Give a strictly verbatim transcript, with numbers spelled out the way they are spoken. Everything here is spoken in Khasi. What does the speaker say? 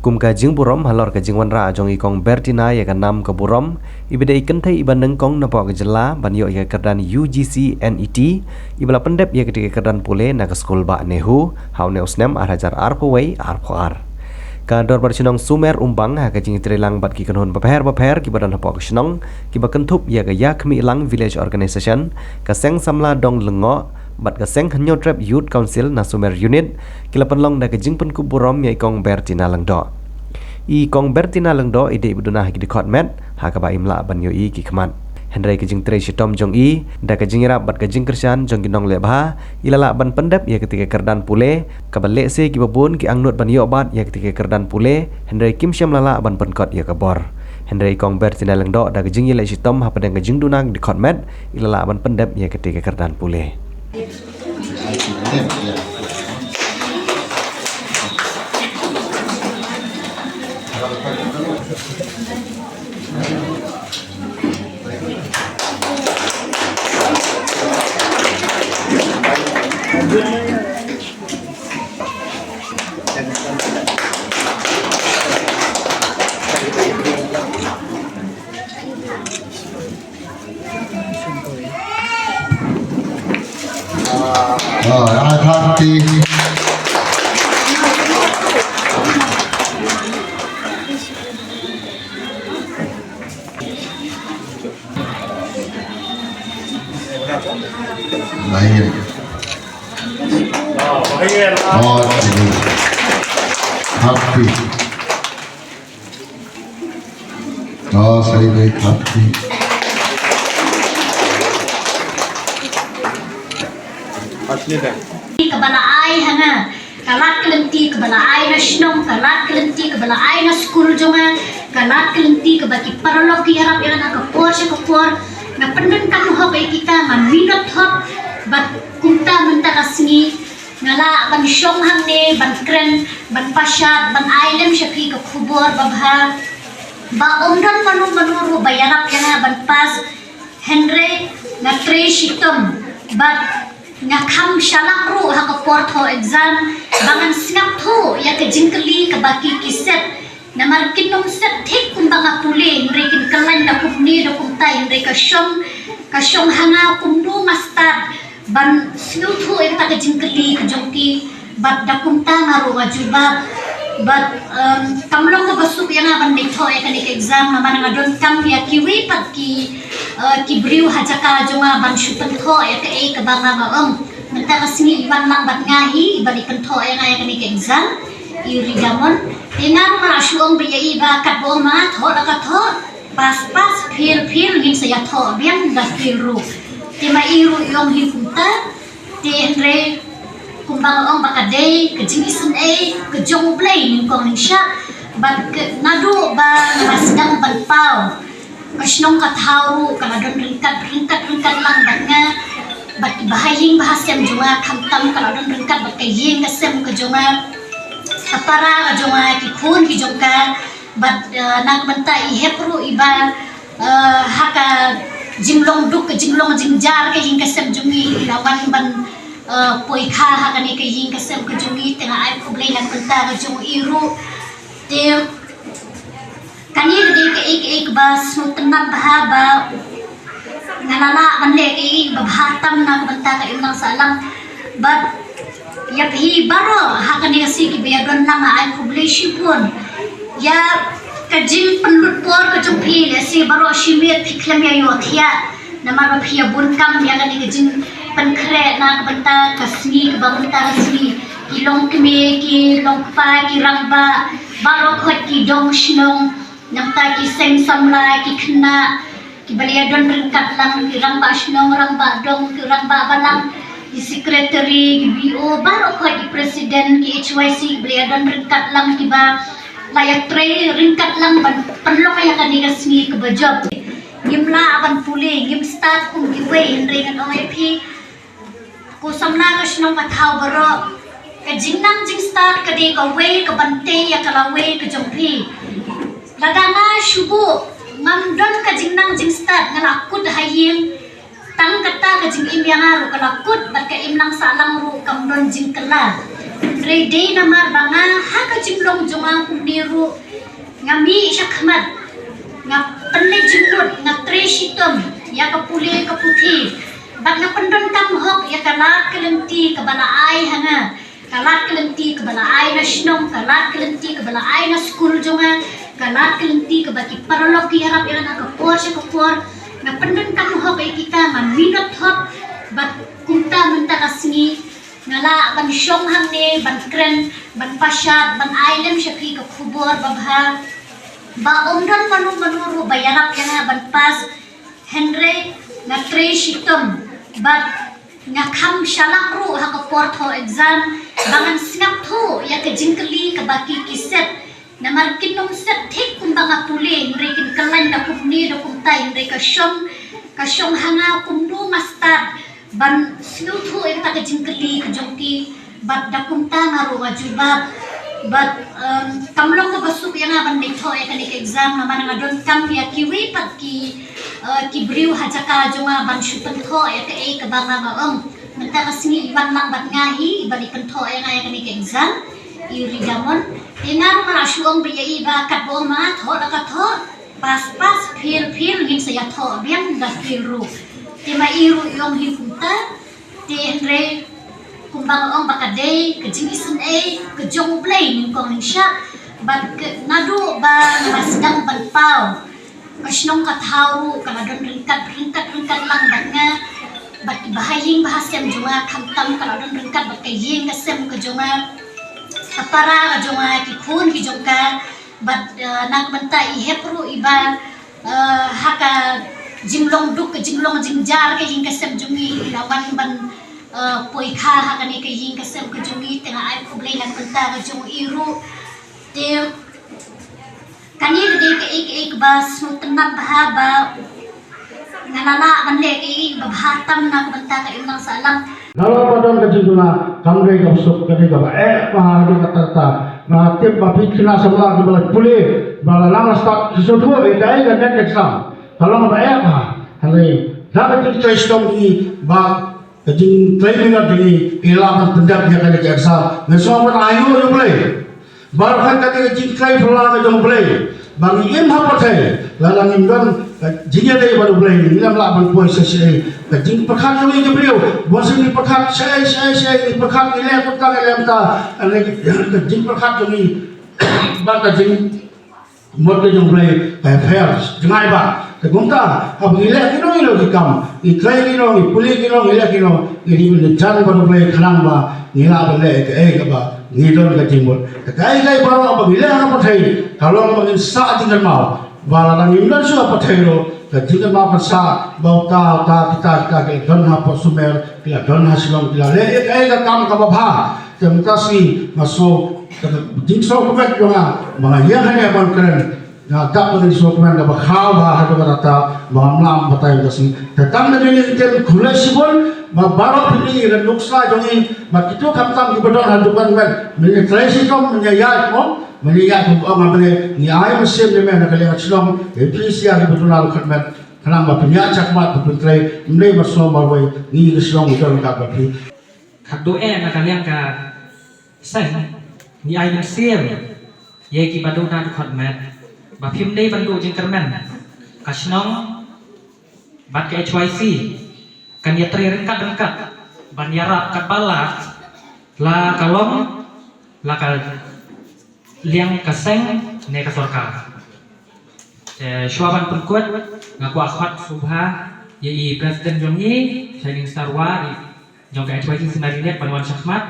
Kum ka jingburom halor ka jingwanrah jong i Kong Bertina ïa ka nam ka burom, iba dei i kynthei iba nyngkong napoh ka jylla ban ïoh ïa ka kyrdan U G C NET, iba la pyndep ïa katei ka kyrdan pule na ka skul bah NEHU ha une u snem ar hajar arphew wei arphew ar. Ka Dorbar Shnong Sumer Umbang ha ka jingïatreilang bad ki kynhun bapher bapher kiba don hapoh ka shnong, kiba kynthup ïa ka Ïakhmih Lang Village Organisation, ka Seng Samla Dong Lyngngoh bad ka Seng Hynñiewtrep Youth Council na Sumer Unit, ki la pynlong da ka jingpynkup burom ïa i Kong Bertina Lyngdoh. I Kong Bertina Lyngdoh i dei iba duna ha ki dkhot met, ha kaba im lah ban ïohi ki khmat. Hynrei ka jingtrei shitom jong i, da ka jingïarap bad ka jingkyrshan jong ki nongleh bha, i la lah ban pyndep ïa katei ka kyrdan pule, kaba lehse kiba bun ki angnud ban ïoh bat ïa katei ka kyrdan pule, hynrei kim shym la lah ban pynkot ïa ka bor. Hynrei i Kong Bertina Lyngdoh da ka jingïaleh shitom hapdeng ka jingduna ki dkhot met, i la lah ban pyndep ïa katei ka kyrdan pule. Kaba la ai ha nga, ka lad ka lynti kaba la ai na shnong, ka lad ka lynti kaba la ai na skul jong nga, ka lad ka lynti kaba ki paralok ki ïarap ïa nga na ka por sha ka por. Nga pyndonkam hok ïa kita, nga minot hok, bad kumta mynta ka sngi nga lah ban shong hangne, ban kren, ban pashat, ban ai lem sha phi ka khubor babha ba ym don mano mano ruh ba ïarap ïa nga ban pass. Hynrei nga trei shitom bad nga kham shalak ruh ha ka por thoh exam ba ngan sngap thuh ïa ka jingkylli kaba ki ki set. Namar kin ym set thik kumba nga pule, hynrei kin kylleiñ da kumne da kumtai, hynrei ka shong, ka shong ha nga kumno nga stad ban sngewthuh ïa kata ka jingkylli ka jong ki. Bad da kumta nga ruh nga jubab. Bad, em, kam long kaba suk ïa nga ban leit thoh ïa kane ka exam namar nga donkam ïa kiwei pat ki, eh, ki briew ha jaka jong nga ban shu pynthoh ïa kaei kaba nga nga ong. Mynta ka sngi i wan lang bad nga hi ban i pynthoh ïa nga ïa kane ka exam, i Ridamon. Te nga ruh nga la shu ong beit ïa i ba katba ong ma nga thoh la ka thoh. Pass pass, fail fail, ngin sa ïathoh biang da fail ruh. Te ma i ruh i ong hi kumta. Te hynrei kumba nga ong ba ka dei ka jingisynei ka jong U Blei nyngkong nyngshah. Bad ka naduh ba nga la sdang ban paw, ka shnong ka thaw ruh ka la don ryngkat ryngkat ryngkat lang bad nga. Bad ki bahaïing bahasem jong nga, khamtam ka la don ryngkat bad ka ïing ka sem ka jong nga, ka para ka jong nga, ki khun ki jong ka. Bad, eh, na ka bynta i hep ruh iba, eh, ha ka jinglong duk, ka jinglong jynjar ka ïing ka sem jong ngi, i la wan ban, eh, poi kha ha kane ka ïing ka sem ka jong ngi. Te nga ai khublei na ka bynta ka jong i ruh. Te kane ka dei kaei kaei kaba sngewtynnat bha ba nga la lah ban leh kaei kaba bha tam na ka bynta ka imlang sahlang. Bad ïa phi baroh ha kane ka sngi kiba ïadon lang, nga ai khublei shibun ïa ka jingpynlut por ka jong phi. Lehse baroh shi miet phi khlem ïa ïohthiah namar ba phi ïa bun kam ïa kane ka jingpynkhreh na ka bynta ka sngi kaba mynta ka sngi. Ki long kmie, ki long kpa, ki rangbah, baroh khoit ki dong shnong, nangta ki seng samla, ki khynnah kiba la ïadon ryngkat lang, ki rangbah shnong, rangbah dong, ki rangbah balang, ki secretary, ki B O, baroh khoit ki president, ki H Y C kiba la ïadon ryngkat lang, kiba la ïatrei ryngkat lang ban pynlong ïa kane ka sngi kaba jop. Ngim lah ban pule, ngim stad kum kiwei, hynrei ngan ong ïa phi, ko samla ka shnong ka thaw baroh, ka jingnang jingstad ka dei kawei kaban tei ïa ka lawei ka jong phi. Lada nga shu buh ngam don ka jingnang jingstad, nga la kut ha ïing, tang kata ka jingim ïa nga ruh ka la kut bad ka imlang sahlang ruh kam don jingkylla. Hynrei dei namar ba nga ha ka jinglong jong nga kumne ruh nga mih shakhmat, nga pynleit jingmut, nga trei shitom ïa ka pule ka puthi, bad nga pyndonkam hok ïa ka lad ka lynti kaba la ai ha nga, ka lad ka lynti kaba la ai na shnong, ka lad ka lynti kaba la ai na skul jong nga, ka lad ka lynti kaba ki paralok ki ïarap ïa nga na ka por sha ka por. Nga pyndonkam hok ïa kita, nga minot hok, bad kumta mynta ka sngi nga lah ban shong hangne ban kren, ban pashat, ban ai lem sha phi ka khubor babha ba ym don mano mano ruh ba ïarap ïa nga ban pass. Hynrei nga trei shitom bad nga kham shalak ruh ha ka por thoh exam ba ngan sngap thuh ïa ka jingkylli kaba ki ki set. Namar kin ym set thik kumba nga pule, hynrei kin kylleiñ da kumne da kumtai, hynrei ka shong, ka shong ha nga kumno nga stad ban sngewthuh ïa kata ka jingkylli ka jong ki. Bad da kumta nga ruh nga jubab. Bad, em, kam long kaba suk ïa nga ban leit thoh ïa kane ka exam namar nga donkam ïa kiwei pat ki, eh, ki briew ha jaka jong nga ban shu pynthoh ïa kaei kaba nga nga ong. Mynta ka sngi i wan lang bad nga hi, i ban i pynthoh ïa nga ïa kane ka exam, i Ridamon. Te nga ruh nga la shu ong beit ïa i ba katba ong ma nga thoh la ka thoh, pass pass, fail fail, ngin sa ïathoh biang da fail ruh. Te ma i ruh i ong hi kumta. Te hynrei kumba nga ong ba ka dei ka jingisynei ka jong U Blei nyngkong nyngshah. Bad ka naduh ba nga la sdang ban paw, ka shnong ka thaw ruh ka la don ryngkat ryngkat ryngkat lang bad nga, bad ki bahaïing bahasem jong nga, khamtam ka la don ryngkat bad ka ïing ka sem ka jong nga, ka para ka jong nga, ki khun ki jong ka. Bad, eh, na ka bynta i hep ruh i ba, eh, ha ka jinglong duk, ka jinglong jingjar ka ïing ka sem jong i, i la wan ban, eh, poi kha ha kane ka ïing ka sem ka jong i. Te nga ai khublei na ka bynta ka jong i ruh. Te kane ka dei kaei kaei kaba sngewtynnat bha ba nga la lah ban leh kaei ba bha tam na ka bynta ka imlang sahlang. Nga la ba don ka jingduna kam dei kaba suk, ka dei kaba eh bha, ka dei kata kata. Nga tip ba phi khynnah samla kiba la pule, ba la nang la stad ki sngewthuh ïa kaei ka NET exam. Ka long ba eh bha. Hynrei da ka jingtrei shitom jong i bad ka jingtrei minot jong i, i lah ban pyndep ïa kane ka exam. Nga sngewbha ban aïu ïa U Blei. Baroh kane ka jingtrei phylla ka jong U Blei ba ngi im ha pyrthei, lada ngim don ka jingïadei bad U Blei ngim lah ban poi sha shisha. Ka jingpyrkhat jong ngi ki briew, bun sien ngi pyrkhat shaei shaei shaei, ngi pyrkhat ngi leh kumta ngi leh kumta. Ka jingpyrkhat jong ngi bad ka jingmut ka jong U Blei ka pher jngai bha. Te kumta haba ngi leh kino kino ki kam, ngi trei kino, ngi pule kino, ngi leh kino, ngi dei ban jan bad U Blei khnang ba ngi lah ban leh kaei kaba ngi don ka jingmut. Te kaei kaei baroh ba ngi leh ha ka pyrthei ka long ba ngin sah jingkynmaw. Ba lada ngim don shuh ha pyrthei ruh, ka jingkynmaw kan sah ba uta uta kita kita ki la don ha Port Sumer, ki la don ha Shillong, ki la leh kaei ka kam kaba bha. Te mynta sngi nga sngew, ka jingsngewkmen jong nga ba nga ïeng hangne ban kren. Nga dap ka jingsngewkmen kaba khaw bha haduh katta ba ngam lah ban batai mynta sngi. Te tang da kine ki ktien khublei shibun ba baroh phi ïa ka nuksa jong ngi, ba kito khamtam kiba don ha dukan met, men ïa trei shitom, men ïa ïaid mo, men ïa ïaid kum ong, men ïa, ngi ai mynsiem ïa me na ka liang ka shnong, ïa phi sha kiba duna ruh khat met. Khnang ba phin ïaid shakhmat ba phin trei, ym dei ba shnong marwei, ngi ka shnong ngi don ryngkat bad phi. Khatduh eh na ka liang ka seng, ngi ai mynsiem ïa kiba duna dkhot met ba phim dei ban duh jingkyrmen. Ka shnong bad ka H Y C kan ïatrei ryngkat ryngkat ban ïarap katba lah, la ka long la ka liang ka seng ne ka sorkar. Te shuwa ban pynkut, nga kwah khot sngewbha ïa i president jong ngi, Shining Star War, i jong ka H Y C Sinai Linet, ban wan shakhmat.